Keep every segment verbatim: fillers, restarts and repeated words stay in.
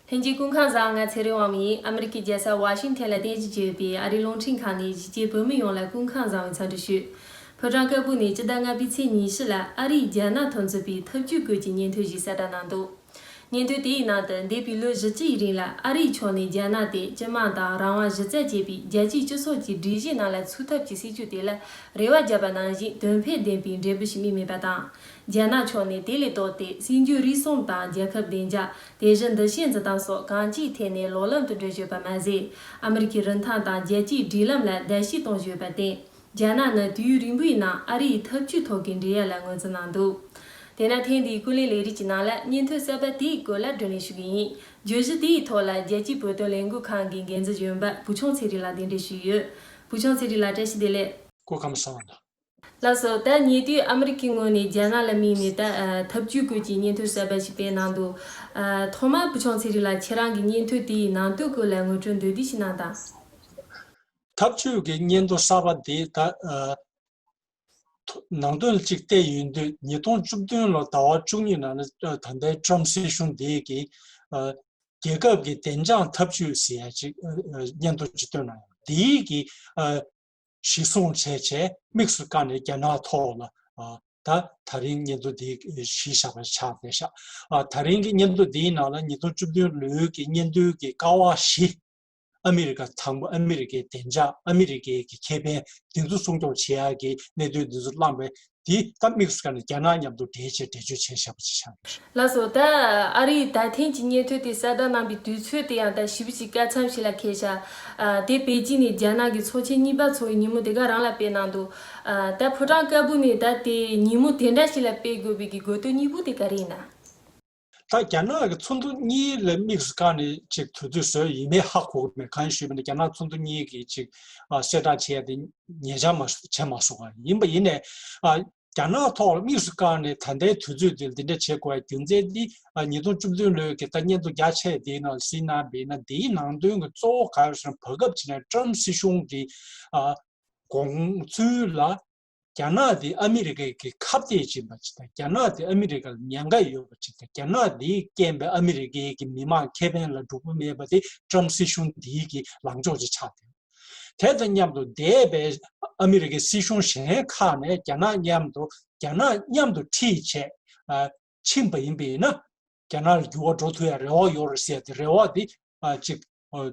ལྷན་རྒྱས་སྐུ་ཁམས་བཟང་། ང་ཚེ་རིང་དབང་མོ་ཡིན། ཨ་མི་རི་ཀའི་རྒྱལ་ས་ཝ་ཤིང་ཐན་ལ་རྟེན་གཞི་བྱས་ཡོད་པའི་ཨ་རིའི་རླུང་འཕྲིན་ཁང་ནས་གཞིས་བྱེས་བོད་མི་ཡོངས་ལ་སྐུ་ཁམས་བཟང་བའི་འཚམས་འདྲི་ཞུ། ཕོ་བྲང་དཀར་པོ་ནས་སྤྱི་ཟླ་ལྔ་པའི་ཚེས་ཉི་ཤུ་ལ་ཨ་རིས་རྒྱ་ནག་ཐོག་མཛད་པའི་ཐབས་ཇུས་སྐོར་གྱི་སྙན་ཐོ་ཞིག་གསལ་བསྒྲགས་གནང་འདུག། སྙན་ཐོ་དེའི་ནང་དུ་འདས་པའི་ལོ་བཞི་བཅུ་ཡི་རིང་ལ་ཨ་རིའི་ཕྱོགས་ནས་རྒྱ་ནག་དེ་སྤྱི་དམངས་དང་རང་དབང་གཞི་རྩར་བྱས་པའི་རྒྱལ་སྤྱིའི་སྤྱི་ཚོགས་ཀྱི་སྒྲིག་གཞི་ནང་ལ་ཚུད་ཐབས་ཀྱི་སྲིད་ཇུས་དེ་ལ་རེ་བ་བརྒྱབ་པ་ནང་བཞིན་དོན་ཕན་ལྡན་པའི་འབྲས་བུ་ཞིག་སྨིན་མེད་པ་དང་། རྒྱ་ནག་ཕྱོགས་ནས་དེ་ལས་ལྡོག་སྟེ་སྲིད་འགྱུར་རིགས་གསུམ་དང་རྒྱལ་ཁབ་བདེ་འཇགས། དེ་བཞིན་འདུ་ཤེས་འཛིན་སྟངས་སོགས་གང་ཅིའི་ཐད་ནས་ལོག་ལམ་དུ་འགྲོ་བཞིན་ཡོད་པ་མ་ཟད། ཨ་མི་རི་ཀའི་རིན་ཐང་དང་རྒྱལ་སྤྱིའི་སྒྲིག་ལམ་ལ་བརྡལ་བཤིག་གཏོང་བཞིན་ཡོད་པར་བརྟེན། རྒྱ་ནག་ནི་དུས་ཡུན་རིང་པོའི་ནང་ཨ་རིའི་ཐབས་ཇུས་ཐོག་གི་འགྲེལ་ཡ་ལ་ངོས་འཛིན་གནང་འདུག། དེས་ན་ཐེངས་འདིའི་ཀུན་གླེང་ལས་རིམ་གྱི་ནང་ལ་སྙན་ཐོ་གསར་པ་དེའི་སྐོར་ལ་བགྲོ་གླེང་ཞུ་གི་ཡིན། བརྗོད་གཞི་དེའི་ཐོག་ལ་རྒྱལ་སྤྱིའི་བོད་དོན་ལས་འགུལ་ཁང་གི་འགན་འཛིན་གཞོན་པ་བུ་ཆུང་ཚེ་རིང་ལགས་གདན་འདྲེན་ཞུས་ཡོད། བུ་ཆུང་ཚེ་རིང་ལགས་བཀྲ་ཤིས་བདེ་ལེགས། སྐུ་ཁམས་བཟང་། ལགས་སོ། ད་ཉེ་དུས་ཨ་མི་རི་ཀའི་ངོས་ནས་རྒྱ་ནག་ལ་དམིགས་ནས་ད་ཨ་ཐབས་ཇུས་སྐོར་གྱི་སྙན་ཐོ་གསར་པ་ཞིག་སྤེལ་གནང་འདུག། ཨ་ཐོག་མར་བུ་ཆུང་ཚེ་རིང་ལགས་ཁྱེད་རང་གིས་སྙན་ཐོ་དེའི་ནང་དོན་སྐོར་ལ་ངོ་སྤྲོད་མདོར་བསྡུས་ཤིག་གནང་དང་། ཐབས་ཇུས་ཀྱི་སྙན་ཐོ་གསར་པ་དེ་ད་ཨ་ཐོ་ནང་དོན་གཅིག་བལྟས་ཡོང་དུས་ཉིས་སྟོང་བཅུ་བདུན་ལོ་ཟླ་བ་བཅུ་གཉིས་ནང་ལ་ཨ་ད་ལྟའི་ཊམ་སྲིད་གཞུང་དེ་གིས་ཨ་རྒྱལ་ཁབ་ཀྱི་བདེ་འཇགས་ཐབས་ཇུས་ཟེར་ཡ་ཅིག་ཨ་ཨ་སྙན་ཐོ་ཅིག་བཏོན་གནང་ཡོད། དེའི་གི་ཨ་གཞི་བཟུང་བྱས་བྱས་དམིགས་སུ་བཀར་ནས་རྒྱ་ནག་ཐོག་ལ་ཨ་ད་ད་རིང་སྙན་ཐོ་འདི་གཞི་བཞག་པ་ཆགས་བསྡད་ཤག། ཨ་ད་རིང་གི་སྙན་ཐོ་འདིའི་ནང་ལ་ཉིས་སྟོང་བཅུ་བདུན་ལོའི་གི་སྙན་ཐོའི་གི་ཀ་བ་བཞི། ཨ་མི་རི་ཀ་དང་པོ། ཨ་མི་རི་ཀའི་བདེ་འཇགས། ཨ་མི་རི་ཀའི་གི་ཁེ་ཕན་འདི་ཚོ་སྲུང་སྐྱོབ་བྱེད་ཡག་གི་གནད་དོན་འདི་ཚོ་བླངས་པའི་འདི་ད་དམིགས་སུ་བཀར་ནས་རྒྱ་ནག་མཉམ་དུ་འབྲེལ་བྱས་འགྲེལ་བརྗོད་བྱས་བཞག་པ་ཅིག་ཆགས་ཡོད། ལགས་སོ། ད་ཨ་རིས་ད་ཐེངས་ཀྱི་སྙན་ཐོ་དེ་གསལ་བསྒྲགས་གནང་པའི་དུས་ཚོད་དེ་ཡང་ད་ཞེ་པོ་ཅིག་སྐབས་མཚམས་ཤིག་ལ་འཁེལ་ཤག། ཨ་དེ་པེ་ཅིན་ནས་རྒྱ་ནག་གི་ཚོགས་ཆེན་གཉིས་པ་ཚོགས་པའི་ཉིན་མོ་དེ་ག་རང་ལ་སྤེལ་གནང་འདུག། ཨ་ད་ཕོ་བྲང་དཀར་པོ་ནས་ད་དེ་ཉིན་མོ་དེ་འདྲ་ཞིག་ལ་སྤེལ་དགོས་པའི་གི་དགོས་དོན་གཉིས་པོ་དེ་ག་རེ་ཡིན་ན། ད་རྒྱ་ནག་གི་ཚོགས་འདུ་གཉིས་ལ་དམིགས་སུ་བཀར་ནས་ཅིག་དུས་ཚོད་བཟོས་ཡིན་མིན་ཧ་གོ་གི་མེད། གང་ཡིན་ཞུས་པ་ན་རྒྱ་ནག་ཚོགས་འདུ་གཉིས་ཀྱི་ཅིག་ཨ་གསལ་བསྒྲགས་བྱས་ཏེ་ཉེ་ཆར་མ་བྱས་མ་སོང་བ་ཡིན་པ་ཡིན་ནས། ཨ་རྒྱ་ནག་ཐོག་ལ་དམིགས་སུ་བཀར་ནས་ད་ལྟའི་དུས་ཚོད་འདིར་འདི་འདྲ་བྱེད་དགོས་པའི་རྒྱུ་མཚན་འདི་ཨ་ཉིས་སྟོང་བཅུ་བདུན་ལོའི་གི་ད་སྙན་ཐོ་རྒྱ་ཆེ་དེའི་ནང་གཟིགས་གནང་བས་ན། འདིའི་ནང་དོན་གྱི་གཙོ་བོ་ག་རེ་ཟེར་ན། བར་སྐབས་ཅིག་ནས་ཊམ་སྲིད་གཞུང་གི་ཨ་དགོངས་ཚུལ་ལ། རྒྱ་ནག་དེ་ཨ་མི་རི་ཀའི་གི་ཁ་གཏད་ཕྱིན་པ་ཅིག་དང་། རྒྱ་ནག་དེ་ཨ་མི་རི་ཀ་ལ་ཉེན་ཁ་ཡོད་པ་ཅིག་དང་། རྒྱ་ནག་དེའི་རྐྱེན་པས་ཨ་མི་རི་ཀའི་གི་མི་མང་ཁེ་ཕན་ལ་འགྲོ་གི་མེད་པ་དེ་ཊམ་སྲིད་གཞུང་འདིའི་གི་ལངས་ཕྱོགས་ཅིག་ཆགས་ཏེ། དེ་དང་མཉམ་དུ་འདས་པའི་ཨ་མི་རི་ཀའི་སྲིད་གཞུང་གཞན་ཁག་ནས་རྒྱ་ནག་མཉམ་དུ་རྒྱ་ནག་མཉམ་དུ་འཁྲིད་བྱས་ཨ་ཕྱིན་པ་ཡིན་པས་ན། རྒྱ་ནག་ལ་འགྱུར་བ་འགྲོ་ཐུབ་ཡ་རེ་བ་ཡོད་རེད་ཟེར་ཡ་དེ་རེ་བ་དེ་ཨ་ཅིག་ཨ་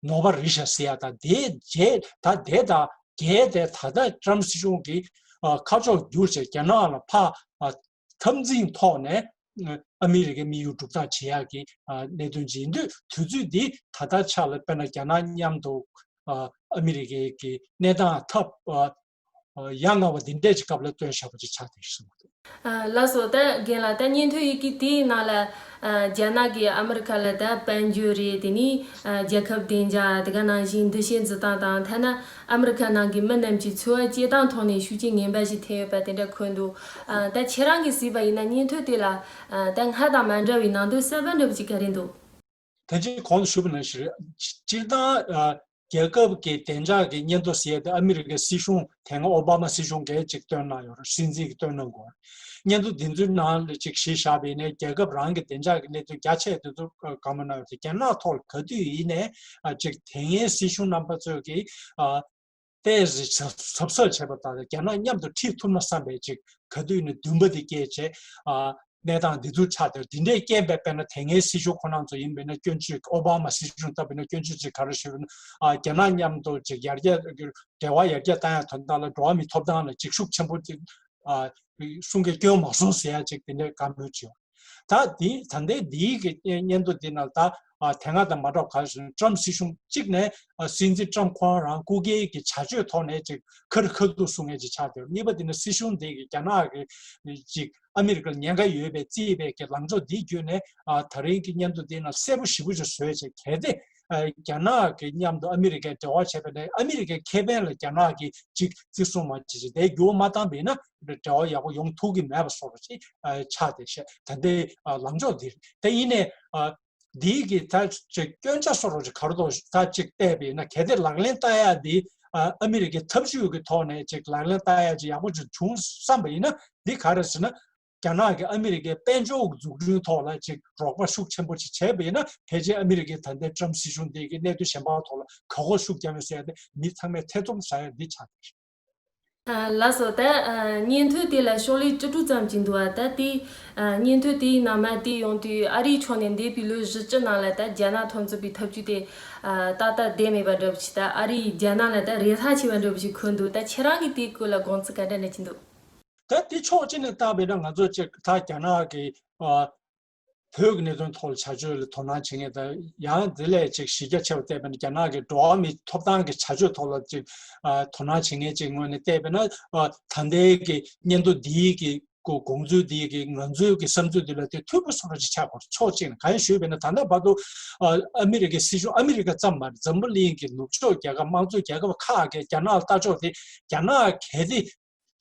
ནོར་བ་རེད་ཤག་ཟེར་ཡ་དང་། དེའི་རྗེས་ད་དེ་དང་འགལ་ཏེ་ད་ལྟ་ཊམ་སྲིད་གཞུང་གིས་ཨ་ཁ་ཕྱོགས་བསྒྱུར་བྱས་རྒྱ་ནག་ལ་ཕར་ཨ་འཐབ་འཛིང་ཐོག་ནས་ཨ་མི་རི་ཀའི་དམིགས་ཡུལ་སྒྲུབ་ཐབས་བྱེད་ཡག་གི་ཨ་གནད་དོན་ཅིག་ཡིན་དུས། དུས་ཚོད་འདི་ད་ལྟ་ཆ་ལ་དཔེར་ན་རྒྱ་ནག་མཉམ་དུ་ཨ་ཨ་མི་རི་ཀའི་གི་གནས་སྟངས་ཐབས་ཨ་ཨ་ཡ་ང་བ་འདི་འདྲས་ཀྱི་སྐབས་ལ་བཏོན་བཞག་པ་ཅིག་ཆགས་བསྡད་སོང་། ཨ་ལགས་སོ། ད་རྒན་ལགས། ད་སྙན་ཐོའི་ཡི་གེ་དེའི་ནང་ལ་ཨ་རྒྱ་ནག་གིས་ཨ་མི་རི་ཁ་ལ་ད་དཔལ་འབྱོར་རེད། དེ་ནས་ཨ་རྒྱལ་ཁབ་བདེ་འཇགས། དེ་ག་ནང་བཞིན་འདུ་ཤེས་འཛིན་སྟངས་དང་། ཐ་ན་ཨ་མི་རི་ཁ་ནང་གི་མི་རྣམས་ཀྱི་འཚོ་བ་སྐྱེལ་སྟངས་ཐོག་ནས་ཤུགས་རྐྱེན་ངན་པ་ཞིག་ཐེབས་ཡོད་པ་དེ་འདྲ་འཁོད་འདུག། ཨ་ད་ཁྱེད་རང་གིས་གཟིགས་པ་ཡིན་ན་སྙན་ཐོ་དེ་ལ་ཨ་ད་སྔར་དང་མ་འདྲ་བའི་ནང་དོན་གསར་པ་འདྲ་བོ་ཅིག་ག་རེ་འདུག། ད་ཅི་གོང་དུ་ཞུས་པ་ནང་བཞིན་རེད། སྤྱིར་བཏང་ཨ་རྒྱལ་ཁབ་ཀྱི་བདེ་འཇགས་ཀྱི་སྙན་ཐོ་ཟེར་ཡ་དེ་ཨ་མི་རི་ཀའི་སྲིད་གཞུང་། དེ་སྔ་ཨོ་བྷ་མ་སྲིད་གཞུང་གིས་ཅིག་བཏོན་གནང་ཡོད་རེད། སྲིད་འཛིན་གྱིས་བཏོན་གནང་དགོས། སྙན་ཐོ་འདི་ཚོའི་ནང་ལ་ཅིག་གཞི་བཞག་པ་ཡིན་ན་རྒྱལ་ཁབ་རང་གི་བདེ་འཇགས་ཀྱི་གནད་དོན་རྒྱ་ཆེ་དེ་ཚོ་བཀའ་མོལ་གནང་ཡོད་རེད། རྒྱ་ནག་ཐོག་ལ་ག་དུས་ཡིན་ནའི་ཨ་ཅིག་དེ་སྔའི་སྲིད་གཞུང་རྣམ་པ་ཚོས་ཀྱིས་ཨ་ཏོག་ཙམ་གཟབ་གཟབ་བྱས་པ་དང་། རྒྱ་ནག་མཉམ་དུ་ཁྲིད་ཐུབ་ན་བསམ་པའི་ཅིག་ག་དུས་ནས་འདུན་པ་དེ་སྐྱེས་བྱས་ཨ་གནས་སྟངས་འདི་ཚོ་ཆགས་ཏེ། འདི་འདྲའི་རྐྱེན་པས་དཔེར་ན་དེ་སྔའི་སྲིད་གཞུང་ཁོ་རང་ཚོ་ཡིན་པས་ན་སྐྱོན་བརྗོད། ཨོ་བྷ་མ་སྲིད་གཞུང་ལྟ་བུ་ཡིན་ན་སྐྱོན་བརྗོད་ཅིག་ག་རེ་ཞུས་པ་ན། ཨ་རྒྱ་ནག་མཉམ་དུ་ཅིག་ཡར་རྒྱས་འབྲེལ་བ་ཡར་རྒྱས་བཏང་ཡ་དོན་དག་ལ་འགྲོ་བ་མིའི་ཐོབ་ཐང་ལ་འཇིགས་ཤུགས་ཆེན་པོ་ཅིག་ཨ་གསུང་སྐད་སྐྱོན་མ་སོང་ཟེར་ཡ་ཅིག་དེ་འདྲའི་བཀའ་མོལ་བྱས་ཡོད། ད་འདི་ད་ལྟའི་འདིའི་གི་སྙན་ཐོ་འདི་ནང་ད་ཨ་དེ་སྔ་དང་མ་འདྲ་བ་ག་རེ་ཟེར་ན། ཊམ་སྲིད་གཞུང་གཅིག་ནས་ཨ་སྲིད་འཛིན་ཊམ་ཁོ་རང་སྐུ་སྒེར་གྱི་བྱ་སྤྱོད་ཐོག་ནས་ཅིག་ཁ་རི་ཁ་ཐུག་གསུང་མཁན་ཅིག་ཆགས་བསྡད། གཉིས་པ་འདི་ནི་སྲིད་གཞུང་འདི་གི་རྒྱ་ནག་གི་ཅིག་ཨ་མི་རི་ཀར་ཉེན་ཁ་ཡོད་པའི་བརྩིས་པའི་གི་ལངས་ཕྱོགས་འདི་བརྒྱུད་ནས་ཨ་ད་རིང་གི་སྙན་ཐོ་འདི་ནང་གསལ་པོ་ཞེ་པོ་ཅིག་བཟོས་བྱས། གལ་ཏེ་ཨ་རྒྱ་ནག་གི་མཉམ་དུ་ཨ་མི་རི་ཀས་འབྲེལ་བ་བྱས་པ་ནས་ཨ་མི་རི་ཀའི་ཁེ་ཕན་ལ་རྒྱ་ནག་གིས་ཅིག་བརྩི་སྲུང་མ་བྱེད་ཅིག་དེ་འགྱུར་བ་མ་བཏང་པ་ཡིན་ན། འབྲེལ་བ་ཡག་པོ་ཡོང་ཐུབ་ཀྱི་མེད་པ་བཟོ་འདྲ་ཅིག་ཨ་ཆགས་བསྡད་བྱས། ད་ལྟའི་ཨ་ལངས་ཕྱོགས་འདི་རེད། དེ་ཡིན་ནའི་ཨ་འདིའི་གི་ད་ཅིག་སྐྱོན་ཆ་བཟོ་འདྲ་ཅིག་ག་རེ་འདུག་ད་ཅིག་བལྟས་པ་ཡིན་ན། གལ་ཏེ་ལག་ལེན་བསྟར་ཡ་འདི་ཨ་ཨ་མི་རི་ཀའི་ཐབས་ཇུས་ཀྱི་ཐོག་ནས་ཅིག་ལག་ལེན་བསྟར་ཡ་ཅིག་ཡག་པོ་ཅིག་བྱུང་བསམ་པ་ཡིན་ན། འདི་ག་རེ་ཟེར་ན། རྒྱ་ནག་གིས་ཨ་མི་རི་ཀའི་དཔལ་འབྱོར་འཛུགས་སྐྲུན་ཐོག་ལ་ཅིག་རོགས་པ་ཤུགས་ཆེན་པོ་ཅིག་བྱས་པ་ཡིན་ན། ཕལ་ཆེར་ཨ་མི་རི་ཀའི་ད་ལྟའི་ཏྲམ་སྲིད་གཞུང་འདི་གི་གནད་དོན་གཞན་པ་ཐོག་ལ་ག་གོ་ཤུགས་རྒྱབ་ཡོད་ཟེར་ཡ་དེ་མི་ཚང་མས་ཐེ་ཚོམ་ཟ་ཡ་འདི་ཆགས་ཀྱི་རེད། ཨ། ལགས་སོ། ད་ཨ་སྙན་ཐོ་དེ་ལ་ཤོག་ལྷེ་བཅུ་དྲུག་ཙམ་ཅིག་འདུག་བ། ད་དེ་ཨ་སྙན་ཐོ་དེའི་ནང་མ་དེ་ཡོང་དུས། ཨ་རིའི་ཕྱོགས་ནས་འདས་པའི་ལོ་བཞི་བཅུ་ནང་ལ་ད་རྒྱ་ནག་འཐབ་རྩོད་པའི་ཐབས་ཇུས་དེ་ཨ་ཏག་ཏག་བསྡད་མེད་པ་འདྲ་པོ་ཞིག་ད་ཨ་རིས་རྒྱ་ནག་ལ་ད་རེ་ཐག་ཆེ་བ་འདྲ་པོ་ཞིག་འཁོད་འདུག་ད་ཁྱེད་རང་གིས་དེའི་སྐོར་ལ་དགོངས་ཚུལ་ག་འདྲ་འདྲ་ཅིག་འདུག་ད་དེ་ཕྱོགས་གཅིག་ནས་བལྟས་པས་ན། ང་ཚོ་ཅིག་ད་རྒྱ་ནག་གི་ཨ་བོད་ཀྱི་གནད་དོན་ཐོག་ལ་བྱ་སྤྱོད་ལ་དོ་སྣང་བྱེད་མཁན་དང་། ཡང་དེ་ལས་ཅིག་གཞི་རྒྱ་ཆེ་བ་བལྟས་པས་ན། རྒྱ་ནག་གི་འགྲོ་བ་མིའི་ཐོབ་ཐང་གི་བྱ་སྤྱོད་ཐོག་ལ་ཅིག་ཨ་དོ་སྣང་བྱེད་མཁན་ཅིག་ངོས་ནས་བལྟས་པས་ན། ཨ་ད་ལྟའི་གི་སྙན་ཐོ་འདིའི་གི་དགོངས་ཚུལ་འདིའི་གི་ང་ཚོའི་གི་བསམ་ཚུལ་འདི་ལ་དེ་མཐུན་པོ་བཟོ་འདྲ་ཅིག་ཆགས་དགོས། ཕྱོགས་གཅིག་ནས་གང་ཡིན་ཞུས་པས་ན། ད་ལྟ་བར་དུ་ཨ་ཨ་མི་རི་ཀའི་སྲིད་གཞུང་། ཨ་མི་རི་ཀ་ཙམ་མ་རེད། འཛམ་བུ་གླིང་གི་ནུབ་ཕྱོགས་རྒྱལ་ཁབ། དམངས་གཙོའི་རྒྱལ་ཁབ་ཁག་གིས་རྒྱ་ནག་ལ་ལྟ་ཕྱོགས་དེ། རྒྱ་ནག་གལ་ཏེ་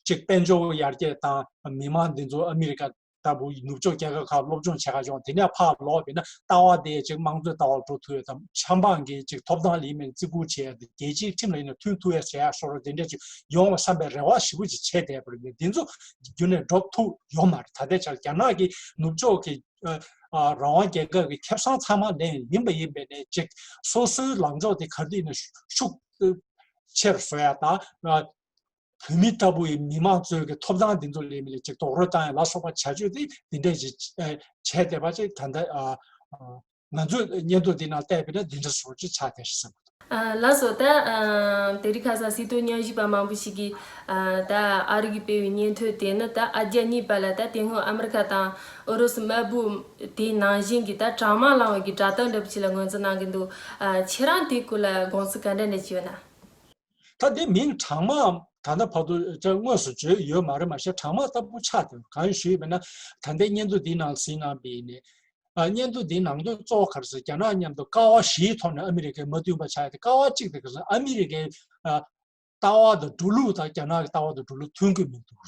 ཅིག་དཔལ་འབྱོར་ཡར་རྒྱས་དང་མི་མང་འདི་ཚོ་ཨ་མི་རི་ཀ་ལྟ་བུ་ནུབ་ཕྱོགས་རྒྱལ་ཁབ་ཁག་སློབ་སྦྱོང་བྱེད་གར་ཡོང་། དེ་ནས་ཕར་ལོག་པས་ན་ལྟ་བ་དེ་ཅིག་དམངས་གཙོའི་ལྟ་བར་འགྲོ་ཐུབ་ཡ་དང་། ཆབ་འབངས་ཀྱི་ཅིག་ཐོབ་ཐང་ལ་ཡིན་མིན་བརྩི་བཀུར་བྱེད་ཡ་དེ། རྒྱལ་སྤྱིའི་ཁྲིམས་ལ་ཡིན་ན་མཐུན་ཐུབ་ཡ་བྱེད་ཡ་སོགས་དེ་འདྲ་ཅིག་ཡོང་བ་བསམ་པའི་རེ་བ་ཞེ་པོ་ཅིག་བྱས་བསྡད་པ་རེད། འདི་ཚོ་རྒྱུན་ནས་འགྲུབ་ཐུབ་ཡོད་མ་རེད། ད་ལྟའི་ཆར་རྒྱ་ནག་གིས་ནུབ་ཕྱོགས་ཀྱི་ཨ་ཨ་རང་དབང་རྒྱལ་ཁབ་ཀྱི་ཁེ་བཟང་ཚང་མ་ལེན། ཡིན་པ་ཡིན་པས་ནས་ཅིག་སོ་སོའི་ལངས་ཕྱོགས་དེ་ག་རེ་ཡིན་ན་ཤུགས་ཆེར་བཟོ་ཡ་དང་། ཨ་བོད་མི་ལྟ་བུའི་མི་མང་ཚོའི་གི་ཐོབ་ཐང་འདི་ཚོ་ལ་མི་ལ་ཅིག་རྡོག་རོལ་བཏང་ཡ་ལ་སོགས་པ་བྱ་སྤྱོད་དེ་འདི་འདྲ་ཅིག་ཨ་བྱས་བསྡད་པ་ཅིག་ད་ལྟ་ཨ་ཨ་ང་ཚོས་སྙན་ཐོ་འདི་ནང་བལྟས་པས་ན་འདི་འདྲ་བཟོ་ཅིག་ཆགས་བསྡད་ཤག་བསམ་གྱི་འདུག་ཨ་ལགས་སོ། ད་ཨ་དེ་རིང་ཁ་སང་སྲིད་དོན་ཉམས་ཞིབ་པ་མང་པོ་ཞིག་གིས་ཨ་ད་ཨ་རི་གིས་སྤེལ་བའི་སྙན་ཐོ་དེ་ནི། ད་ཨ་རྒྱ་གཉིས་བར་ལ་ད་དེ་སྔོན་ཨ་མི་རི་ཁ་དང་ཨུ་རུ་སུ་དམར་པོ་དེའི་ནང་བཞིན་གྱི་ད་གྲང་དམག་ལངས་པའི་གི་དྲ་ཐག་འདྲ་པོ་ཅིག་ལ་ངོས་འཛིན་གནང་གི་འདུག་ཨ་ཁྱེད་རང་དེའི་སྐོར་ལ་དགོངས་ཚུལ་ག་འདྲ་འདྲ་ཅིག་ཡོད་ན། ད་དེ་མིང་གྲང་དམག་ད་ལྟ་བར་དུ་ཅང་དངོས་སུ་བརྗོད་ཡོད་མ་རེད། མ་གཞི་གྲང་དམག་ལྟ་བུ་ཆགས་བསྡད་པ་གང་ཡིན་ཞུས་པས་ན། ད་ལྟའི་སྙན་ཐོ་འདིའི་ནང་གཟིགས་གནང་བ་ཡིན་ནའི། ཨ་སྙན་ཐོ་འདིའི་ནང་དོན་གཙོ་བོ་ག་རེ་ཟེར། རྒྱ་ནག་མཉམ་དུ་ཀ་བ་བཞིའི་ཐོག་ནས་ཨ་མི་རི་ཀས་མ་བསྟུན་པ་ཆགས་ཏེ། ཀ་བ་གཅིག་དེ་ག་རེ་ཟེར། ཨ་མི་རི་ཀའི་ཨ་ལྟ་བ་དང་འགྲོ་ལུགས་དང་རྒྱ་ནག་གི་ལྟ་བ་དང་འགྲོ་ལུགས་མཐུན་གྱི་མི་འདུག་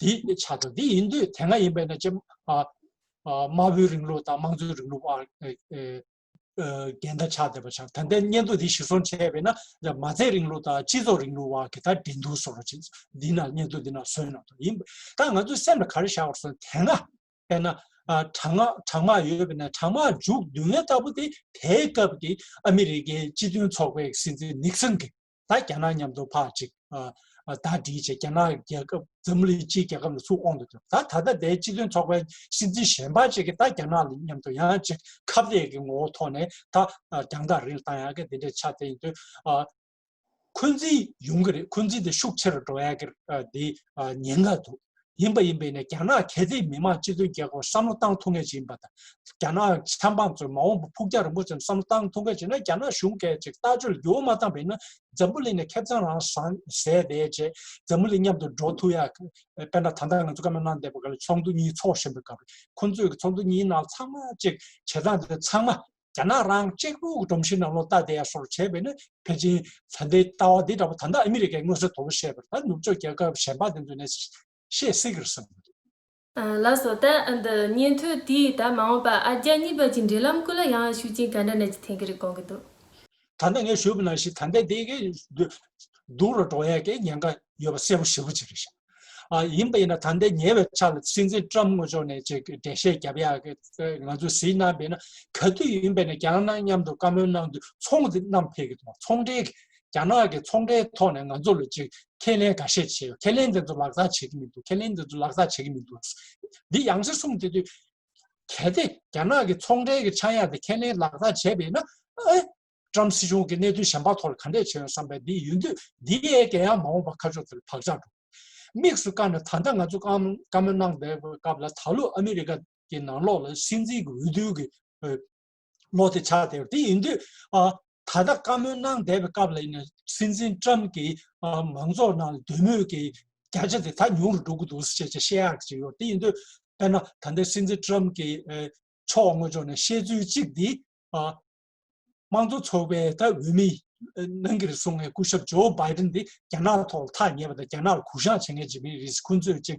འདི་ཆགས་འདུག་འདི་ཡིན་དུས་དེ་སྔ་ཡིན་པས་ན་ཅིག་ཨ་ཨ་དམར་པོའི་རིང་ལུགས་དང་དམངས་གཙོའི་རིང་ལུགས་བར་ཨ་ཨ་ཨ་འགལ་ཟླ་ཆགས་བསྡད་པ་ཆགས། ད་ལྟའི་སྙན་ཐོ་འདི་གཞིར་བཟུང་བྱས་པས་ན་མ་རྩའི་རིང་ལུགས་དང་སྤྱི་ཚོགས་རིང་ལུགས་བར་གྱི་ད་འགྲན་བསྡུར་བཟོ་འདྲ་ཅིག་འདི་ནང་སྙན་ཐོ་འདི་ནང་བཟོས་གནང་འདུག་ཡིན་པ། ད་ང་ཚོའི་སེམས་ལ་ག་རེ་ཤར་བ་སོང་དེ་སྔ། དཔེར་ན་ཨ་གྲང་དམག་གྲང་དམག་ཡོད་པས་ན། གྲང་དམག་མཇུག་བསྡུ་མཁན་ལྟ་བུ་དེ་དེའི་སྐབས་ཀྱི་ཨ་མི་རི་ཀའི་སྤྱི་མཐུན་ཚོགས་པའི་སྲིད་འཛིན་ནིག་སན་གྱིས་ད་རྒྱ་ནག་མཉམ་དུ་ཕར་ཅིག་ཨ་ཨ་ཟླ་སྒྲིལ་བྱས། རྒྱ་ནག་རྒྱལ་ཁབ་འཛམ་བུ་གླིང་སྤྱིའི་རྒྱལ་ཁབ་ལ་ཚུར་དབང་དུ་བསྡུས། ད་ད་ལྟ་དེའི་སྤྱི་མཐུན་ཚོགས་པའི་སྲིད་འཛིན་གཞན་པ་ཅིག་གིས་ད་རྒྱ་ནག་ལ་མཉམ་དུ་ཡང་ཅིག་ཁ་གཏད་ཀྱི་ངོ་བོ་ཐོག་ནས་ད་ཨ་རྒྱང་ཐག་རིང་ལ་བཏང་ཡག་གི་དེ་འདྲའི་ཆ་དེ་ཡིན་དུས། ཨ་འཁོན་འཛིན་ཡོང་གི་རེད། འཁོན་འཛིན་དེ་ཤུགས་ཆེ་རུ་འགྲོ་ཡག་གི་ཨ་དེ་ཨ་ཉེན་ཁ་འདུག་ཡིན་པ་ཡིན་པས་ན་རྒྱ་ནག་གལ་ཏེ་མི་དམངས་སྤྱི་མཐུན་རྒྱལ་ཁབ་བསམ་བློ་བཏང་ཐུབ་མཁན་ཅིག་ཡིན་པ་དང་། རྒྱ་ནག་ཆབ་འབངས་ཚོས་མ་འོངས་པ་ཕུགས་རྒྱང་རིང་པོ་ཅན་བསམ་བློ་བཏང་ཐུབ་མཁན་ཅིག་ན། རྒྱ་ནག་གཞུང་གིས་ཅིག་ལྟ་ཕྱོགས་ལ་འགྱུར་བ་མ་བཏང་པ་ཡིན་ན། འཛམ་བུ་གླིང་ནས་ཁེ་བཟང་རང་ཟ་ཟས་བསྡད་བྱས། འཛམ་བུ་གླིང་མཉམ་དུ་འགྲོ་ཐུབ་ཡག་དཔེར་ན་ད་ལྟ་ང་ཚོ་བཀའ་མོལ་གནང་བསྡད་པ་ག་ལ་ཚོགས་འདུ་གཉིས་ཚོགས་བཞིན་པའི་སྐབས། ཁོང་ཚོས་ཀྱི་ཚོགས་འདུ་གཉིས་ནང་ཚང་མ་ཅིག་བྱེད་སྟངས་དེ་ཚང་མ་རྒྱ་ནག་རང་གཅིག་པུ་གི་སྒྲོམ་གཞིའི་ནང་ལོགས་ལྟ་བསྡད་ཡ་སོགས་བྱས་པས་ན། ཕལ་ཆེར་ད་ལྟའི་ལྟ་བ་འདི་འདྲ་པོ་ད་ལྟ་ཨ་མི་རི་ཀས་མངོན་གསལ་དོད་པོ་བཤད་པར། ད་ནུབ་ཕྱོགས་རྒྱལ་ཁབ་གཞན་པ་དེ་ཚོ་ནས་བཤད་སྲིད་ཀྱི་རེད་བསམ་གྱི་འདུག་ཨ་ལགས་སོ། ད་འདི་སྙན་ཐོ་དེས་ད་མ་འོངས་པ་ཨ་རྒྱ་གཉིས་བར་གྱི་འབྲེལ་ལམ་སྐོར་ལ་ཡང་ཤུགས་རྐྱེན་ག་འདྲ་འདྲ་ཅིག་ཐེབས་ཀྱི་རེད་དགོངས་ཀྱི་འདུག་ད་ལྟ་ངས་ཞུས་པ་ནང་བཞིན་ད་ལྟ་དེ་གི་སྡུག་སྡུག་རུ་འགྲོ་ཡས་ཀྱི་ཉེན་ཁ་ཡོད་པ་གསལ་པོ་ཞེ་པོ་ཅིག་རེད་ཤག་ཨ་ཡིན་པ་ཡིན་ན་ད་ལྟ་ཉེ་བའི་ཆར་ལ་སྲིད་འཛིན་ཀྲམ་ངོས་ཕྱོགས་ནས་ཅིག་འགྲེལ་བཤད་རྒྱབ་ཡག་གི་ང་ཚོས་གཟིགས་གནང་བས་ན། ག་དུས་ཡིན་པས་ན་རྒྱ་ནག་མཉམ་དུ་བཀའ་མོལ་གནང་དུས་ཚོང་དེ་བསྣམས་ཕེབས་ཀྱི་འདུག་ཚོང་འབྲེལ་གྱི་རྒྱ་ནག་གི་ཚོང་འབྲེལ་ཐོག་ནས་ང་ཚོ་ལ་ཅིག་ཁས་ལེན་འགའ་ཤས་བྱས་ཡོད། ཁས་ལེན་དེ་ཚོ་ལག་བསྟར་བྱེད་ཀྱི་མི་འདུག་ཁས་ལེན་དེ་ཚོ་ལག་བསྟར་བྱེད་ཀྱི་མི་འདུག་འདི་ཡང་སེ་གསུངས་བསྡད་དུས། གལ་ཏེ་རྒྱ་ནག་གི་ཚོང་འབྲེལ་གྱི་ཆག་ཡག་དེ་ཁས་ལེན་ལག་བསྟར་བྱས་པས་ན། ཨེ། ཀྲམ་སྲིད་གཞུང་གི་གནད་དོན་གཞན་པ་ཐོག་ལ་ག་འདྲས་བྱས་ཡོང་བསམ་པའི་འདི་ཡིན་དུས། འདི་ཡས་ཀྱི་ཡང་མ་འོངས་པ་ཁ་ཕྱོགས་དེར་བག་ཆགས་འགྲོ། དམིགས་སུ་བཀར་ནས་ད་ལྟ་ང་ཚོ་བཀའ་བཀའ་མོལ་གནང་བའི་སྐབས་ལ། ད་ལོ་ཨ་མི་རི་ཀ་གི་ནང་ལོགས་ལ་སྲིད་འཛིན་གྱི་འོས་བསྡུ་གི་ཨེ་ལོ་དེ་ཆགས་བསྡད་ཡོད། དེ་ཡིན་དུས་ཨ་ད་ལྟ་བཀའ་མོལ་གནང་བསྡད་པའི་སྐབས་ལ་ཡིན་ན། སྲིད་འཛིན་ཀྲམ་གྱིས་ཨ་མང་ཚོགས་ནང་ལ་འདོད་མོས་ཀྱི་བརྒྱ་ཆ་དེ་ད་ཉུང་རུ་འགྲོ་གི་འདུག་ཟེར་བྱས་བཤད་ཡག་ཅིག་ཡོད། དེ་ཡིན་དུས་དཔེར་ན་ད་ལྟའི་སྲིད་འཛིན་ཀྲམ་གྱི་ཨ་ཕྱོགས་ངོས་ཕྱོགས་ནས་བཤད་ཚུལ་གཅིག་འདི། ཨ་དམངས་གཙོ་ཚོགས་པའི་ད་འོས་མི་ཨ་གནང་གི་རེད་གསུང་བའི་སྐུ་ཞབས་ཇོ་བྷའི་ཌེན་འདི་རྒྱ་ནག་ཐོག་ལ་ཐག་ཉེ་བ་དང་། རྒྱ་ནག་ལ་གུ་བཤངས་བྱེད་མཁན་ཅིག་མི་རེད། ཁོང་ཚོས་ཅིག་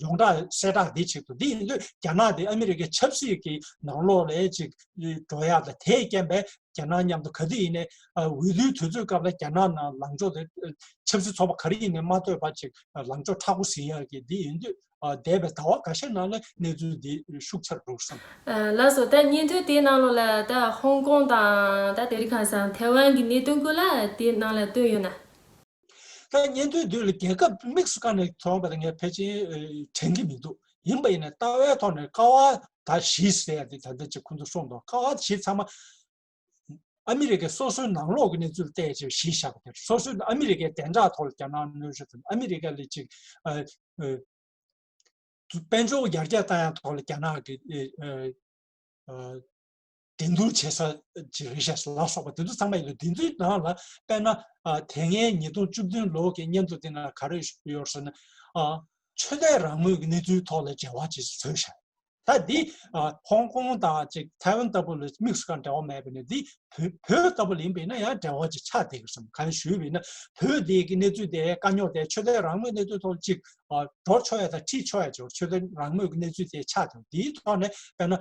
ཡོངས་གྲགས་གསལ་བསྒྲགས་འདི་བྱེད་འདུག་འདི་ཡིན་དུས་རྒྱ་ནག་འདི་ཨ་མི་རི་ཀའི་ཆབ་སྲིད་ཀྱི་ནང་ལོགས་ལ་ཅིག་འགྲོ་ཡག་དང་། དེའི་རྐྱེན་པས་ རྒྱ་ནག་མཉམ་དུ་ག་དུས་ཡིན་ནའི་འོས་བསྡུའི་དུས་ཚོད་སྐབས་ལ་རྒྱ་ནག་ནང་ལངས་ཕྱོགས་དེ་ཆབ་སྲིད་ཚོགས་པ་ག་རེ་ཡིན་ནའི་མ་གཏོགས་པ་ཅིག་ལངས་ཕྱོགས་མཁྲེགས་པོ་ཟིན་ཡག་གི་འདི་ཡིན་དུས། འདས་པའི་ཟླ་བ་འགའ་ཤས་ནང་ལ་གནས་ཚུལ་འདི་ཤུགས་ཆེར་འགྲོ་སོང་། ལགས་སོ། ད་སྙན་ཐོ་དེའི་ནང་ལོགས་ལ་ད་ཧོང་ཀོང་དང་ད་དེ་རིང་ཁ་སང་ཐའེ་ཝན་གྱི་གནད་དོན་ཀུན་ལ་དེའི་ནང་ལ་བཏོན་ཡོད་ན། ད་སྙན་ཐོའི་མདུན་ལ་རྒྱལ་ཁབ་དམིགས་སུ་བཀར་ནས་མཐོང་བ་དང་ངས་ཕལ་ཆེར་དྲན་གྱི་མི་འདུག་ཡིན་པ་ཡིན་ན་ལྟ་བའི་ཐོག་ནས་ཀ་བ་ད་བཞི་ཟེར་ཡ་དེ་ད་ལྟ་ཅིག་ཁོང་ཚོ་གསུངས་འདུག་ཀ་བ་བཞི་ཚང་མ་ཨ་མི་རི་ཀའི་སོ་སོའི་ནང་ལོགས་ཀྱི་གནས་ཚུལ་བལྟས་ཅིག་གཞི་བཞག་པ་དེ་སོ་སོའི་ཨ་མི་རི་ཀའི་བདེ་འཇགས་ཐོག་ལ་རྒྱ་ནག་གནོན་ཤུགས་དང་ཨ་མི་རི་ཀ་ལ་ཅིག་དཔལ་འབྱོར་ཡར་རྒྱས་བཏང་ཡ་ཐོག་ལ་རྒྱ་ནག་གི་འགྲན་བསྡུར་བྱེད་ས་ཅིག་རེད་ཤག་ལ་སོགས་པ་དེ་ཚོ་ཚང་མ་ཡིན་ལ། དེ་ཚོའི་ནང་ལ་དཔེར་ན་དེ་སྔའི་ཉིས་སྟོང་བཅུ་བདུན་ལོ་གི་སྙན་ཐོ་དེ་ནང་ག་རེ་ཡོད་ཟེར་ན། ཆོས་དད་རང་མོས་ཀྱི་གནས་ཚུལ་ཐོག་ལ་འབྲེལ་བ་ཅིག་བཟོས་ཤག་ད་འདི་ཧོང་ཀོང་དང་ཅིག་ཐའེ་ཝན་ལྟ་བུ་ལ་དམིགས་སུ་བཀར་འབྲེལ་བ་མེད་པ་ནས་འདི་བོད་བོད་ལྟ་བུ་ལ་ཡིན་པས་ན་ཡང་འབྲེལ་བ་ཅིག་ཆགས་བསྡད་ཀྱི་སོང་། གང་ཞུས་པས་ན་བོད་འདི་གི་གནས་ཚུལ་དེ་དཀའ་རྙོག་དེ་ཆོས་དད་རང་མོས་གནས་ཚུལ་ཐོག་ཅིག་འགྲོ་ཆོག་ཡ་དང་ཁྲིད་ཆོག་ཡ་ཅིག་ཆོས་དད་རང་མོས་ཀྱི་གནས་ཚུལ་དེ་ཆགས་བསྡད། འདིའི་ཐོག་ནས་དཔེར་ན་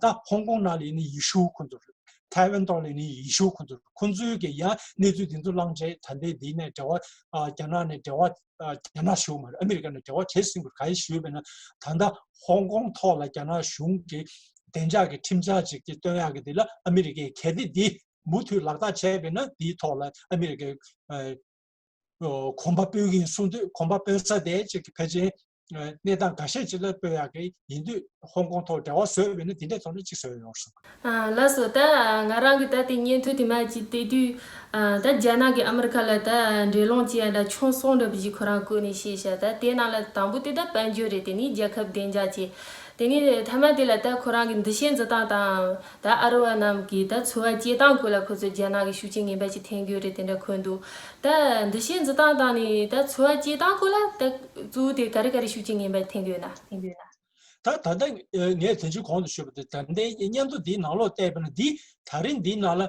ད་ཧོང་ཀོང་ནང་ལ་ཡིན་ན་ཡེ་ཤུ་ཁོ་ཚོ་རེད། ཐའེ་ཝན་ཐོག་ལ་ཡིན་ན་ཡེ་ཤུ་ཁོ་ཚོ་རེད། ཁོ་ཚོའི་གི་ཡང་གནས་ཚུལ་དེ་ཚོ་བླངས་རྗེས་ད་ལྟའི་འདི་ནས་འབྲེལ་བ་རྒྱ་ནག་ནས་འབྲེལ་བ་རྒྱ་ནག་གཞུང་མ་རེད། ཨ་མི་རི་ཀ་ནས་འབྲེལ་བ་བྱས་ཟིན་པར་ག་རེ་ཞུས་པས་ན། ད་ལྟ་ཧོང་ཀོང་ཐོག་ལ་རྒྱ་ནག་གཞུང་གི་བདེ་འཇགས་ཀྱི་ཁྲིམས་འཆར་ཅིག་གི་བཏོན་ཡག་གི་དེ་ལ་ཨ་མི་རི་ཀས་གལ་ཏེ་འདི་མུ་མཐུད་ལག་བསྟར་བྱས་པས་ན་འདིའི་ཐོག་ལ་ཨ་མི་རི་ཀས་གོམ་པ་སྤོས་ཀྱི་ཡིན་གསུངས་དུས་གོམ་པ་སྤོས་ས་དེ་ཅིག་གི་ཕལ་ཆེར་གནས་སྟངས་འགའ་ཤས་ཅིག་ལ་སྤོས་ཡག་གི་ཡིན་དུས་ཧོང་ཀོང་ཐོག་འབྲེལ་བ་བཟོས་པས་ན་དེ་འདྲའི་ཐོག་ནས་ཅིག་བཟོས་ཡོང་སོང་། ལགས་སོ། ད་ང་རང་གི་ད་དེ་སྙན་ཐོ་དེ་མ་ཅིག་བལྟས་དུས་ད་རྒྱ་ནག་གི་ཨ་མི་རི་ཀ་ལ་ད་འབྲེལ་ལོང་བྱས་ཡ་ད་ཆུང་སོང་འདྲ་བཞིན་ཁོ་རང་བཀོད་ནས་བཤད་ཤག་ད་དེ་ནང་ལ་དང་པོ་དེ་ད་དཔལ་འབྱོར་རེད། དེ་ནས་རྒྱལ་ཁབ་བདེ་འཇགས་བྱས། དེ་ནས་མཐའ་མ་དེ་ལ་ད་ཁོ་རང་གི་འདུ་ཤེས་འཛིན་སྟངས་དང་ད་ཨ་རི་བ་རྣམས་ཀྱི་ད་འཚོ་བ་སྐྱེལ་སྟངས་སྐོར་ལ་ཁོ་ཚོས་རྒྱ་ནག་གི་ཤུགས་རྐྱེན་ངན་པ་ཞིག་འཐེན་གྱི་ཡོད་རེད་དེ་འདྲ་འཁོད་འདུག་ད་འདུ་ཤེས་འཛིན་སྟངས་དང་ནི་ད་འཚོ་བ་སྐྱེལ་སྟངས་སྐོར་ལ་ད་གཙོ་བོ་དེ་ག་རེ་ག་རེ་ཤུགས་རྐྱེན་ངན་པ་འཐེན་གྱི་ཡོད་ན། ད་ད་ལྟ་ངས་དེ་ཚོའི་གོང་དུ་ཞུས་པ་དེ་ད་ལྟའི་སྙན་ཐོ་འདིའི་ནང་ལོགས་བལྟས་པ་ན་འདི་ད་རིང་འདིའི་ནང་ལ་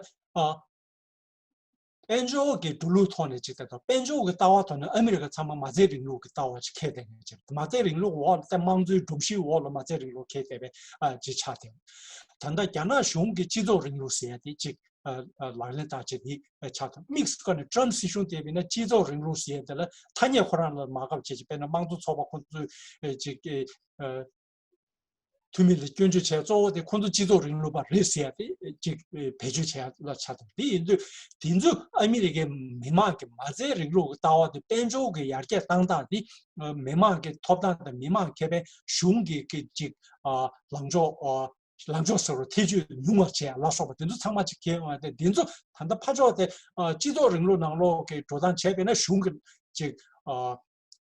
ཨ། དཔལ་འབྱོར་གྱི་འགྲོ་ལུགས་ཐོག་ནས་ཅིག་ལྟ་དང་དཔལ་འབྱོར་གྱི་ལྟ་བ་ཐོག་ནས་ཨ་མི་རི་ཀ་ཚང་མ་མ་རྩའི་རིང་ལུགས་ཀྱི་ལྟ་བ་ཅིག་འཁྱེར་བསྡད་མཁན་ཅིག་མ་རྩའི་རིང་ལུགས་འོག་ལ་ད་དམངས་གཙོའི་སྒྲོམ་གཞིའི་འོག་ལ་མ་རྩའི་རིང་ལུགས་འཁྱེར་བསྡད་པའི་ཨ་ཅིག་ཆགས་བསྡད། ད་ལྟ་རྒྱ་ནག་གཞུང་གི་སྤྱི་ཚོགས་རིང་ལུགས་ཟེར་ཡ་དེ་ཅིག་ཨ་ཨ་ལག་ལེན་བསྟར་བྱེད་དེ་ཆགས་དང་དམིགས་སུ་བཀར་ནས་ཊམ་སྲིད་གཞུང་དེ་བས་ན་སྤྱི་ཚོགས་རིང་ལུགས་ཟེར་ཡ་དེ་ལ་ཐ་སྙད་ཁོ་རང་ལ་མ་དགའ་བྱེད་ཅིག་དཔེར་ན་དམངས་གཙོ་ཚོགས་པ་ཁོ་ཚོས་ཨ་ཅིག་ཨ། འཐུས་མི་ལ་སྐྱོན་བརྗོད་བྱས་གཙོ་བོ་དེ་ཁོང་ཚོ་སྤྱི་ཚོགས་རིང་ལུགས་པ་རེད་ཟེར་ཡ་དེ་ཅིག་བེད་སྤྱོད་བྱས་ཡ་ལ་ཆགས་འདུག་དེ་ཡིན་དུས་དེ་ཚོ་ཨ་མི་རི་ཀའི་མི་མང་གི་མ་རྩའི་རིང་ལུགས་ཀྱི་ལྟ་བ་དེ་དཔལ་འབྱོར་གྱི་ཡར་རྒྱས་བཏང་སྟངས་དེ་མི་མང་གི་ཐོབ་ཐང་དང་མི་མང་ཁེ་ཕན་གཞུང་གི་གི་ཅིག་ལངས་ཕྱོགས་ལངས་ཕྱོགས་ཟེར་བ་ཐེ་བྱུས་ཉུང་བ་བྱས་ཡ་ལ་སོགས་པ་དེ་ཚོ་ཚང་མ་ཅིག་འཁྱེར་ཡོང་ཡ་དེ་འདི་ཚོ་ད་ལྟ་ཕར་ཕྱོགས་དེ་སྤྱི་ཚོགས་རིང་ལུགས་ནང་ལོགས་ཀྱི་འགྲོ་སྟངས་བྱས་པས་ན་གཞུང་གི་ཅིག་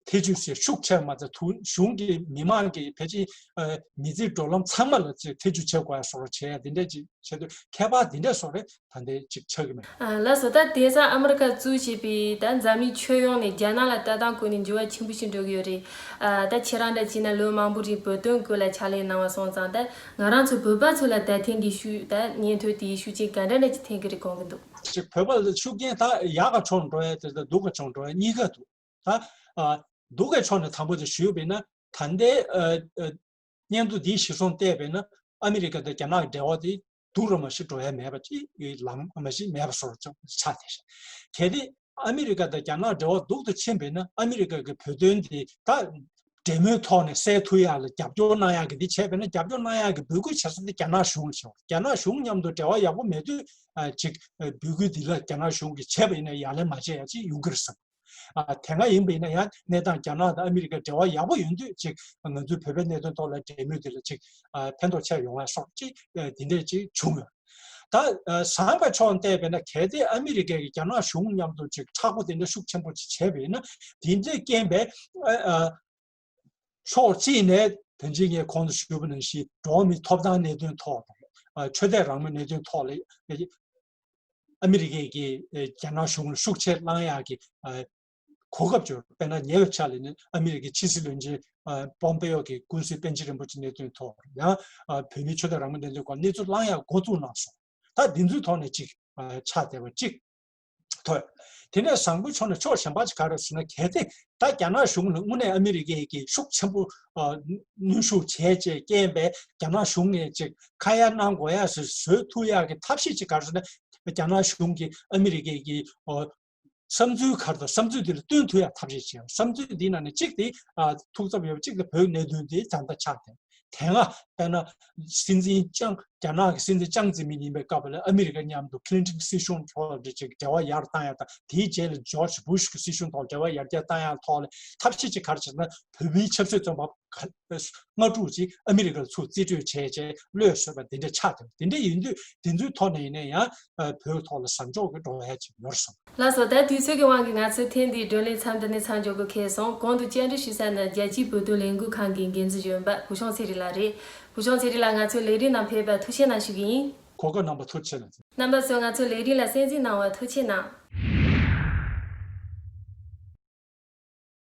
ཐེ་བྱུས་ཟེར་ཤུགས་ཆེ་མ་ཚད་དུ་གཞུང་གི་མི་མང་གི་ཕལ་ཆེར་ཨ་མི་ཚེའི་འགྲོ་ལམ་ཚང་མ་ལ་ཅིག་ཐེ་བྱུས་བྱེད་དགོས་ཡ་སོགས་བྱེད་ཡ་དེ་འདྲ་ཅིག་བྱེད་དུས་ཁྱད་པར་དེ་འདྲ་སོགས་རེད་ད་འདྲ་ཅིག་ཆགས་ཀྱི་མེད། ལགས་སོ། ད་དེང་སང་ཨ་མི་རི་ཀ་གཙོས་བྱས་པའི་ད་འཛམ་གླིང་ཁྱོན་ཡོངས་ནས་རྒྱ་ནག་ལ་ལྟ་སྟངས་སྐོར་ནས་འགྱུར་བ་ཆེན་པོ་ཞིག་འགྲོ་གི་ཡོད་རེད། ད་ཁྱེད་རང་འདྲ་བྱས་ན་ལོ་མང་པོ་རིང་བོད་དོན་སྐོར་ལ་ཕྱག་ལས་གནང་བ་སོང་ཙང་ད་ང་རང་ཚོ་བོད་པ་ཚོ་ལ་ད་ཐེངས་འདི་ཤུགས་ད་སྙན་ཐོ་དེའི་ཤུགས་རྐྱེན་ག་འདྲ་འདྲ་ཅིག་འཐེན་གི་རེད་དགོངས་ཀྱི་འདུག་ཅིག་བོད་པ་ལ་ཤུགས་རྐྱེན་ད་ཡག་ག་ཕྱོགས་འགྲོ་ཡ་དེ་དང་སྡུག་ག་ཕྱོགས་འགྲོ་ཡ་གཉིས་ཀ་འདུག་ད་ཨ་སྡུག་གི་ཕྱོགས་ནས་དང་པོ་དེ་ཞུས་པས་ན་ད་ལྟའི་ཨ་ཨ་སྙན་ཐོ་འདིའི་གཞིར་བཟུང་བལྟས་པས་ན་ཨ་མི་རི་ཀ་དང་རྒྱ་ནག་གི་འབྲེལ་བ་དེ་སྡུག་རུ་མ་ཞིག་འགྲོ་ཡ་མེད་པ་ཅིག་ལམ་མ་ཞིག་མེད་པ་བཟོ་འདྲ་ཆགས་བསྡད་ཤག་གལ་ཏེ་ཨ་མི་རི་ཀ་དང་རྒྱ་ནག་འབྲེལ་བ་སྡུག་ཏུ་ཕྱིན་པས་ན་ཨ་མི་རི་ཀ་གི་བོད་དོན་དེ་ད་འབྲེལ་མོལ་ཐོག་ནས་སེལ་ཐུབ་ཡ་ལ་རྒྱབ་སྐྱོར་གནང་ཡ་གི་འདི་བྱས་པས་ན་རྒྱབ་སྐྱོར་གནང་ཡ་གི་འབོད་སྐུལ་བྱེད་ས་དེ་རྒྱ་ནག་གཞུང་ལ་བྱེད། རྒྱ་ནག་གཞུང་མཉམ་དུ་འབྲེལ་བ་ཡག་པོ་མེད་དུས་ཅིག་འབོད་སྐུལ་འདི་ལ་རྒྱ་ནག་གཞུང་གིས་བྱས་པ་ཡིན་ན་ཡ་ལན་མ་བྱས་ཡ་ཅིག་ཡོང་གི་རེད་བསམ། ཨ་དེ་སྔ་ཡིན་པ་ཡིན་ན་ཡང་གནས་སྟངས་རྒྱ་ནག་དང་ཨ་མི་རི་ཀ་འབྲེལ་བ་ཡག་པོ་ཡོང་དུས་ཅིག་ང་ཚོའི་བོད་པའི་གནད་དོན་ཐོག་ལ་འབྲེལ་མོལ་དེ་ལ་ཅིག་ཨ་ཕན་ཐོགས་ཆེ་ཡོང་བ་སོགས་ཅིག་ཨ་དེ་འདྲས་ཅིག་བྱུང་ཡོད། ད་ཨ་བཟང་པའི་ཕྱོགས་བལྟས་པས་ན་གལ་ཏེ་ཨ་མི་རི་ཀས་རྒྱ་ནག་གཞུང་མཉམ་དུ་ཅིག་མཁྲེགས་པོ་དེ་འདྲ་ཤུགས་ཆེན་པོ་ཅིག་བྱས་པས་ན་དེ་འདྲས་རྐྱེན་པས་ཨ་ཨ་ཕྱོགས་གཅིག་ནས་ད་ཅི་ངས་གོང་དུ་ཞུས་པ་ནང་བཞིན་འགྲོ་བ་མིའི་ཐོབ་ཐང་གནད་དོན་ཐོག་དང་ཨ་ཆོས་དད་རང་མོས་གནད་དོན་ཐོག་ལ་ཨ་མི་རི་ཀས་ཀྱིས་ཨ་རྒྱ་ནག་གཞུང་ལ་ཤུགས་ཆེ་བསླང་ཡག་གི་ཨ་གོ་སྐབས་བྱུང་། དཔེར་ན་ཉེ་བའི་ཆར་ལ་ནི་ཨ་མི་རི་ཀའི་ཕྱི་སྲིད་བློན་ཆེན་ཨ་པོམ་པེ་ཡོ་གིས་ཀུན་གཟིགས་པཎ་ཆེན་རིན་པོ་ཆེ་གནད་དོན་ཐོག་ཡང་ཨ་བོད་མིའི་ཆོས་དད་རང་མོས་གནད་དོན་སྐོར་གནས་ཚུལ་བསླང་ཡག་འགོ་བཙུགས་གནང་སོང་། ད་འདི་ཚོའི་ཐོག་ནས་གཅིག་ཨ་ཆགས་བསྡད་པ་གཅིག་ཐོས། དེ་ནས་བཟང་པོའི་ཕྱོགས་ནས་ཕྱོགས་གཞན་པ་ཅིག་ག་རེ་ཟེར་ན། གལ་ཏེ་ད་རྒྱ་ནག་གཞུང་ལ་དངོས་གནས་ཨ་མི་རི་ཀས་ཀྱི་ཤུགས་ཆེན་པོ་ཨ་གནོན་ཤུགས་བྱས་བྱས་རྐྱེན་པས་རྒྱ་ནག་གཞུང་ནས་ཅིག་ཁ་ཡ་གནང་དགོས་ཡ་ཟེར་བཟོ་ཐུབ་ཡ་གི་ཐབས་ཤེས་ཅིག་ག་རེ་ཟེར་ན། རྒྱ་ནག་གཞུང་གིས་ཨ་མི་རི་ཀས་ཀྱི་ཨ་བསམ་ཚུལ་ག་རེ་དང་བསམ་ཚུལ་འདི་ལ་བསྟུན་ཐུབ་ཡ་ཐབས་ཤེས་བྱས། བསམ་ཚུལ་འདིའི་ནང་ནས་གཅིག་དེ་ཨ་ཐུགས་འཚབ་ཡོད་པ་གཅིག་དེ་བོད་གནད་དོན་དེ་ད་ལྟ་ཆགས་བསྡད། དེ་སྔ་དཔེར་ན་སྲིད་འཛིན་ཅང་རྒྱ་ནག་གི་སྲིད་འཛིན་ཅང་ཙེ་མིན་ཡིན་པའི་སྐབས་ལ་ཨ་མི་རི་ཀ་མཉམ་དུ་ཁི་ལིན་ཏོན་སྲིད་གཞུང་ཐོག་ལ་ཅིག་འབྲེལ་བ་ཡར་བཏང་ཡ་དང་། དེའི་རྗེས་ལ་ཇོརྗ་བུ་ཤ་གི་སྲིད་གཞུང་ཐོག་འབྲེལ་བ་ཡར་རྒྱས་བཏང་ཡ་ཐོག་ལ་ཐབས་ཤེས་ཅིག་ག་རེ་བྱས་ན། བོད་མིའི་ཆབ་སྲིད་བཙོན་པ་ལྔ་དྲུག་ཅིག་ཨ་མི་རི་ཀར་ཚུར་རྩིས་སྤྲོད་བྱས་བྱས་གློད་བཟོས་པ་འདི་འདྲ་ཆགས་འདུག་དེ་འདྲ་ཡིན་དུས་དེ་ཚོའི་ཐོག་ནས་ཡིན་ན་ཡང་ཨ་བོད་ཐོག་ལ་བཟང་ཕྱོགས་ཀྱི་འགྲོ་ཡ་ཅིག་ཡོད་བསམ། ལགས་སོ། ད་དུས་ཚོད་ཀྱི་དབང་གིས་ང་ཚོའི་ཐེངས་འདིའི་བགྲོ་གླེང་མཚམས་འདི་ནས་མཚམས་འཇོག་དགོས་ཁེལ་སོང་། གོང་དུ་བཅར་འདྲི་ཞུ་ས་ནི་རྒྱལ་སྤྱིའི་བོད་དོན་ལས་འགུལ་ཁང་གི་འགན་འཛིན་གཞོན་པ་བུ་ཆུང་ཚེ་རིང་ལགས་རེད། བུ་ཆུང་ཚེ་རིང་ལགས་ང་ཚོའི་ལས་རིམ་ནང་ཕེབས་པར་ཐུགས་རྗེ་གནང་ཞུ་གི་ཡིན། གོ་སྐབས་གནང་བར་ཐུགས་རྗེ་ཆེ་ལགས། རྣམ་པ་ཚོས་ང་ཚོའི་ལས་རིམ་ལ་གསན་གཟིགས་གནང་བར་ཐུགས་རྗེ་གནང་།